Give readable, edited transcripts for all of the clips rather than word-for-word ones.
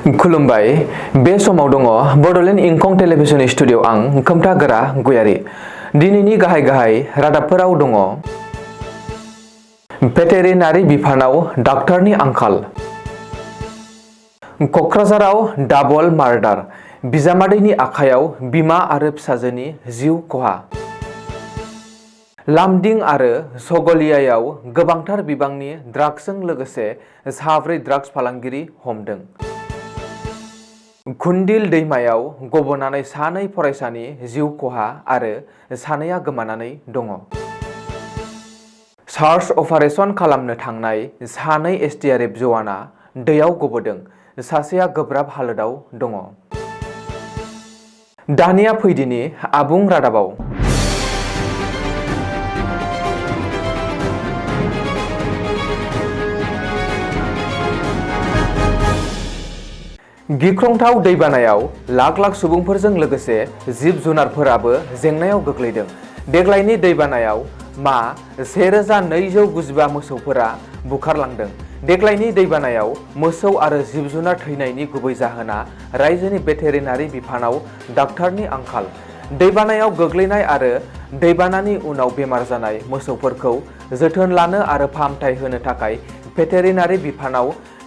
खुलुमबाय बे समाव दङ बडलेण्ड इंखं टेलिभिजन स्टुडिअ आं खोमथागोरा गयारि। दिनैनि गाहाय रादाबफोराव दङ भेटेरिनारि बिफानाव डाक्टारनि आंखाल, कक्राझाराव डाबल मार्डार, बिजामादैनि आखायाव बिमा आरो फिसाजोनि जिउ खहा। लामदिं आरो सगलियायाव गोबांथार बिबांनि ड्राग्सजों लोगोसे साब्रै ड्राग्स फालांगिरि हमदों। खुन्दिल दैमायाव गबनानै सानै फरायसानि जिउ खहा आरो सानैया गोमानानै दङ। सार्च अपारेशन खालामनो थांनाय सानै एसडिआरएफ जवाना दैयाव गबोदों, सासेया गोब्राब हालोदाव दङ। दानिया फैदिनि आबुं रादाबाव। गिख्रंथाव दैबानायाव लाख लाख सुबुंफोरजों लोगोसे जिब जुनारफोराबो जेंनायाव गोग्लैदों। देग्लायनि दैबानायाव मा 1295 मोसौफोरा बुखारलांदों। देग्लायनि दैबानायाव मोसौ आरो जिब जुनार थैनायनि गुबै जाहोना रायजोनि भेटेरिनारि बिफानाव डाक्टारनि आंखाल। दैबानायाव गोग्लैनाय आरो दैबानानि उनाव बेमार जानाय मोसौफोरखौ जोथोन लानो आरो फाहामथाय होनो थाखाय भेटेरिनारि बिफानाव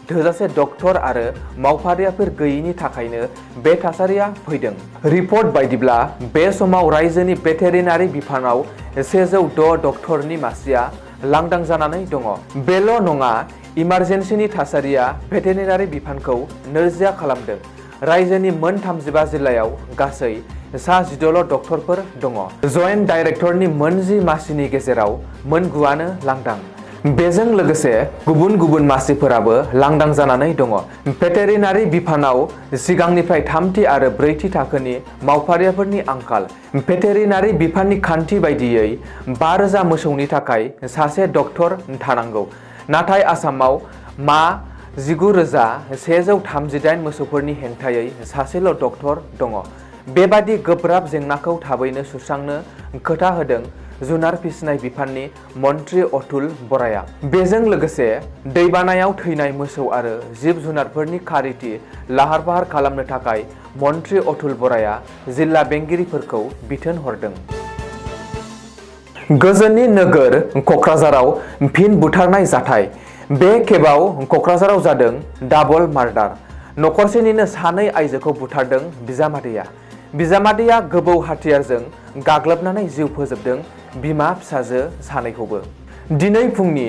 थोजासे डक्टर आरो मावफारियाफोर गैयिनि थाखायनो बे थासारिया फैदों। रिपर्ट बायदिब्ला बे समाव रायजोनि भेटेरिनारि बिफानाव 106 डक्टरनि मासिया लांदां जानानै दङ। बेल' नङा, इमारजेन्सिनि थासारिया भेटेरिनारि बिफानखौ नोरजिया खालामदों। रायजोनि मोन 35 जिल्लायाव गासै सा 16 डक्टरफोर दङ। जयेन्ट डाइरेक्टरनि मोन 10 मासिनि गेजेराव मोन 9आनो लांदां। बेजों लोगोसे गुबुन गुबुन मासिफोराबो लांदां जानानै दङ। भेटेरिनारि बिफानाव सिगांनिफ्राय 3थि आरो 4थि थाखोनि मावफारियाफोरनि आंखाल। भेटेरिनारि बिफाननि खान्थि बायदियै 5000 मोसौनि थाखाय सासे डक्टर थानांगौ। नाथाय आसामाव मा 19138 मोसौफोरनि हेंथायै सासेल' डक्टर दङ। बेबादि गोब्राब जेंनाखौ थाबैनो सुस्रांनो खोथा होदों जुनार फिसिनाय बिफाननि मन्त्रि अतुल बराया। बेजों लोगोसे दैबानायाव थैनाय मोसौ आरो जिब जुनारफोरनि खारिथि लाहार फाहार खालामनो थाखाय मन्त्रि अतुल बराया जिल्ला बेंगिरिफोरखौ बिथोन हरदों। गोजोननि नोगोर कक्राझाराव फिन बुथारनाय जाथाय। बे खेबाव कक्राझाराव जादों डाबल मार्डार। नखरसेनिनो सानै आइजोखौ बुथारदों बिजामादैया। बिजामादैया गोबौ हाथियारजों गाग्लोबनानै जिउ फोजोबदों बिमा फिसाजो सानैखौबो। दिनै फुंनि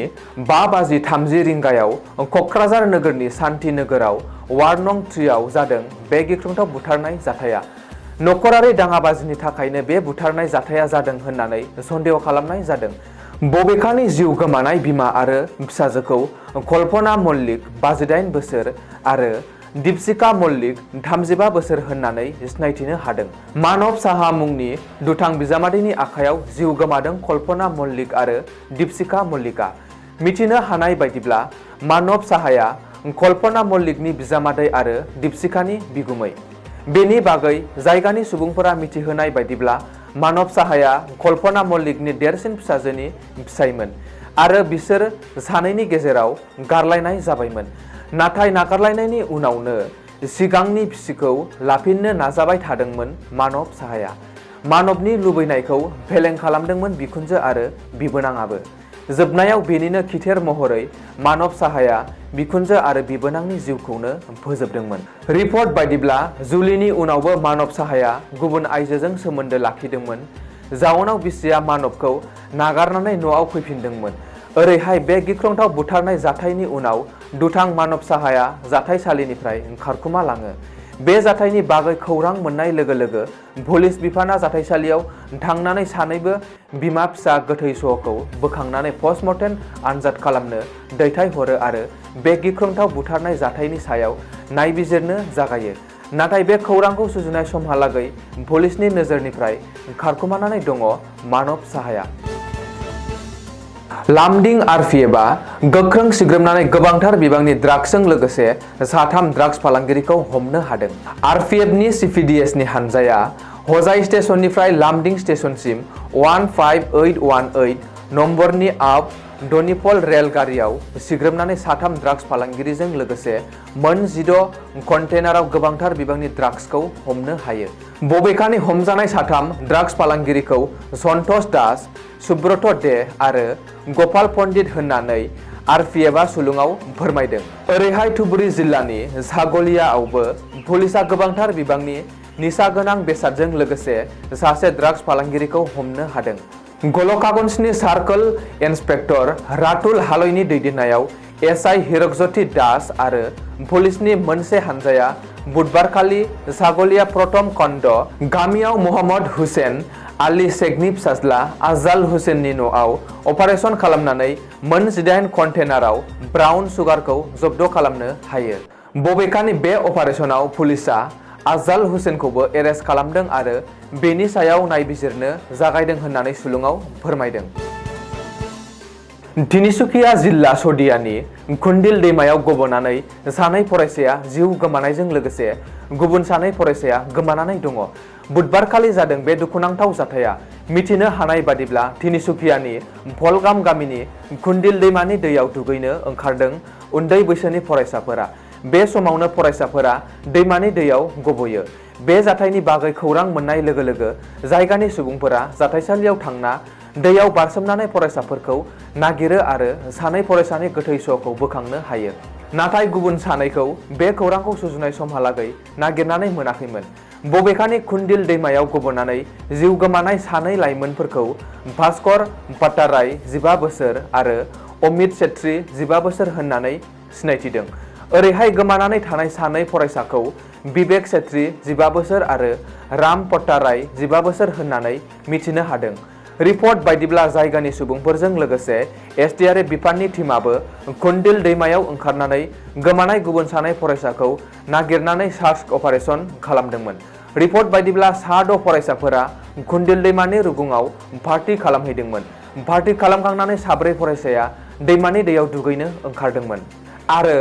5:30 रिंगायाव कक्राझार नोगोरनि सान्थि नोगोराव वार्ड नं 3 आव जादों बे गिख्रंथाव बुथारनाय जाथाया। नखरारि दाङाबाजिनि थाखायनो बे बुथारनाय जाथाया जादों होननानै सन्देह खालामनाय जादों। बबेखानि जिउ गोमानाय बिमा आरो फिसाजोखौ कल्पना मल्लिक 58 बोसोर आरो दीपशिका मल्लिक 35 बोसोर होननानै सिनायथिनो हादों। मानब साहा मुंनि दुथां बिजामादैनि आखायाव जिउ गोमादों कल्पना मल्लिक आरो दीपशिका मल्लिकआ। मिथिनो हानाय बायदिब्ला मानब साहाया कल्पना मल्लिकनि बिजामादै आरो दीपशिकानि बिगुमै। बेनि बागै जायगानि सुबुंफोरा मिथिहोनाय बायदिब्ला मानब साहाया कल्पना मल्लिकनि देरसिन फिसाजोनि फिसायमोन आरो बिसोर सानैनि गेजेराव गारलायनाय जाबायमोन। नाथाय नागारलायनायनि उनावनो सिगांनि बिसिखौ लाफिननो नाजाबाय थादोंमोन मानब साहाया। मानबनि लुबैनायखौ फेलें खालामदोंमोन बिखुनजो आरो बिबोनाङाबो। जोबनायाव बेनिनो खिथेर महरै मानब साहाया बिखुनजो आरो बिबोनांनि जिउखौनो फोजोबदोंमोन। रिपर्ट बायदिब्ला जुलिनि उनावबो मानब साहाया गुबुन आइजोजों सोमोन्दो लाखिदोंमोन। जाउनाव बिसिया मानबखौ नागारनानै न'आव फैफिनदोंमोन। ओरैहाय बे गिख्रंथाव बुथारनाय जाथायनि उनाव दुथां मानब साहाया जाथायसालिनिफ्राय खारखुमा लाङो। बे जाथायनि बागै खौरां मोननाय लोगो लोगो पुलिस बिफाना जाथायसालियाव थांनानै सानैबो बिमा फिसा गोथै सहखौ बोखांनानै पस्टमर्टेम आनजाद खालामनो दैथायहरो आरो बे गिख्रंथाव बुथारनाय जाथायनि सायाव नायबिजिरनो जागायो। नाथाय बे खौरांखौ सुजुनाय समहालागै पुलिसनि नोजोरनिफ्राय खारखुमानानै दङ मानब साहाया। लामदिं आरपिएफआ गोख्रों सिग्रोमनानै गोबांथार बिबांनि ड्राग्सजों लोगोसे 3 ड्राग्स फालांगिरिखौ हमनो हादों। आरपिएफनि सिपिडिएसनि हानजाया हजाय स्टेशननिफ्राय लामदिं स्टेशनसिम 15818 नम्बरनि आप डनिपल रेलगारियाव सिग्रोमनानै साथाम ड्राग्स फालांगिरिजों लोगोसे मोन 16 कन्टेनाराव गोबांथार बिबांनि ड्राग्सखौ हमनो हायो। बबेखानि हमजानाय साथाम ड्राग्स फालांगिरिखौ सन्तोष दास, सुब्रत दे आरो गपाल पण्डित होननानै आरपिएफआ सुलुङाव फोरमायदों। ओरैहाय धुबुरी जिल्लानि सागलियाआवबो पुलिसआ गोबांथार बिबांनि निसा गोनां बेसादजों लोगोसे सासे ड्राग्स फालांगिरिखौ हमनो हादों। गलकागन्जनि सार्कल इन्सपेक्टर रातुल हालयनि दैदेननायाव एसआइ हिरकज्योति दास आरो पुलिसनि मोनसे हानजाया बुधबारखालि सागलिया प्रथम खन्ड गामियाव मोहम्मद हुसेन आली शेखनि फिसाज्ला आजाल हुसेननि न'आव अपारेशन खालामनानै मोन 18 कन्टेनाराव ब्राउन सुगारखौ जब्द खालामनो हायो। बबेखानि बे अपारेशनाव पुलिसआ आजाल हुसेनखौबो एरेस्ट खालामदों आरो बेनि सायाव नायबिजिरनो जागायदों होननानै सुलुङाव फोरमायदों। तिनिसुकिया जिल्ला सदियानि खुन्दिल दैमायाव गबनानै सानै फरायसाया जिउ गोमानायजों लोगोसे गुबुन सानै फरायसाया गोमानानै दङ। बुधबारखालि जादों बे दुखुनांथाव जाथाया। मिथिनो हानाय बादिब्ला तिनिसुकियानि भलगाम गामिनि खुन्दिल दैमानि दैयाव दुगैनो ओंखारदों उन्दै बैसोनि फरायसाफोरा। बे समावनो फरायसाफोरा दैमानि दैयाव गबयो। बे जाथायनि बागै खौरां मोननाय लोगो लोगो जायगानि सुबुंफोरा जाथायसालियाव थांना दैयाव बारसोमनानै फरायसाफोरखौ नागिरो आरो सानै फरायसानि गोथै सहखौ बोखांनो हायो। नाथाय गुबुन सानैखौ बे खौरांखौ सुजुनाय समहालागै नागिरनानै मोनाखैमोन। बबेखानि खुन्दिल दैमायाव गबनानै जिउ गोमानाय सानै लाइमोनफोरखौ भास्कर पट्टाराय 15 बोसोर आरो अमित छेत्री 15 बोसोर होननानै सिनायथिदों। ओरैहाय गोमानानै थानाय सानै फरायसाखौ बिबेक छेत्री 15 बोसोर आरो राम पट्टाराय 15 बोसोर होननानै मिथिनो हादों। रिपर्ट बायदिब्ला जायगानि सुबुंफोरजों लोगोसे एसडीआरएफ बिफाननि टीमाबो खुन्दिल दैमायाव ओंखारनानै गोमानाय गुबुन सानै फरायसाखौ नागिरनानै सार्च अपारेशन खालामदोंमोन। रिपर्ट बायदिब्ला सा 6 फरायसाफोरा खुन्दिल दैमानि रुगुङाव पार्टी खालामहैदोंमोन। पार्टी खालामखांनानै साब्रै फरायसाया दैमानि दैयाव दुगैनो ओंखारदोंमोन आरो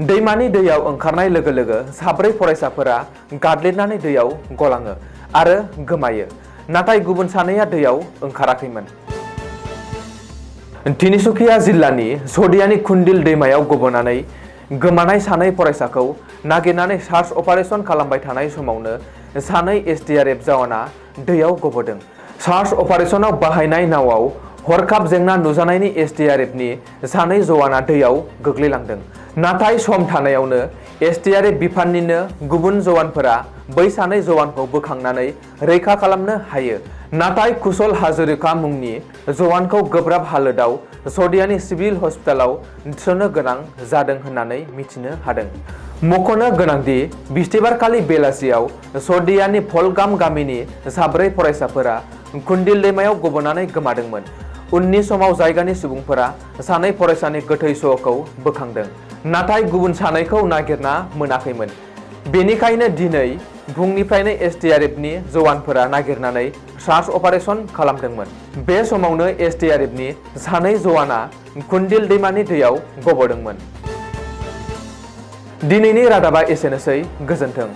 दैमानि दैयाव ओंखारनाय लोगो लोगो साब्रै फरायसाफोरा गादलिननानै दैयाव गलाङो आरो गोमायो। नाथाय गुबुन सानैया दैयाव ओंखाराखैमोन। तिनिसुकिया जिल्लानि सदियानि खुन्दिल दैमायाव गबनानै गोमानाय सानै फरायसाखौ नागिरनानै सार्च अपारेशन खालामबाय थानाय समावनो सानै एसडीआरएफ जवाना दैयाव गबदों। सार्च अपारेशनाव बाहायनाय नावाव हरखाब जेंना नुजानायनि एसडीआरएफनि सानै जवाना दैयाव गोग्लैलांदों। नाथाय सम थानायावनो एसडीआरएफ बिफाननिनो गुबुन जवानफोरा बै सानै जवानखौ बोखांनानै रैखा खालामनो हायो। नाथाय कुशल हाजरिका मुंनि जवानखौ गोब्राब हालोदाव सदियानि सिभिल हस्पिटालाव थिसननो गोनां जादों होननानै मिथिनो हादों। मख'नो गोनांदि बिस्थिबारखालि बेलासियाव सदियानि भलगाम गामिनि साब्रै फरायसाफोरा खुन्दिल दैमायाव गबनानै गोमादोंमोन। उननि समाव जायगानि सुबुंफोरा सानै फरायसानि गोथै सहखौ बोखांदों। नाथाय गुबुन सानैखौ नागिरना मोनाखैमोन। बेनिखायनो दिनै फुंनिफ्रायनो एसडीआरएफनि जवानफोरा नागिरनानै सार्च अपारेशन खालामदोंमोन। बे समावनो एसडीआरएफनि सानै जवाना खुन्दिल दैमानि दैयाव गबदोंमोन। दिनैनि रादाबा एसेनोसै। गोजोन्थों।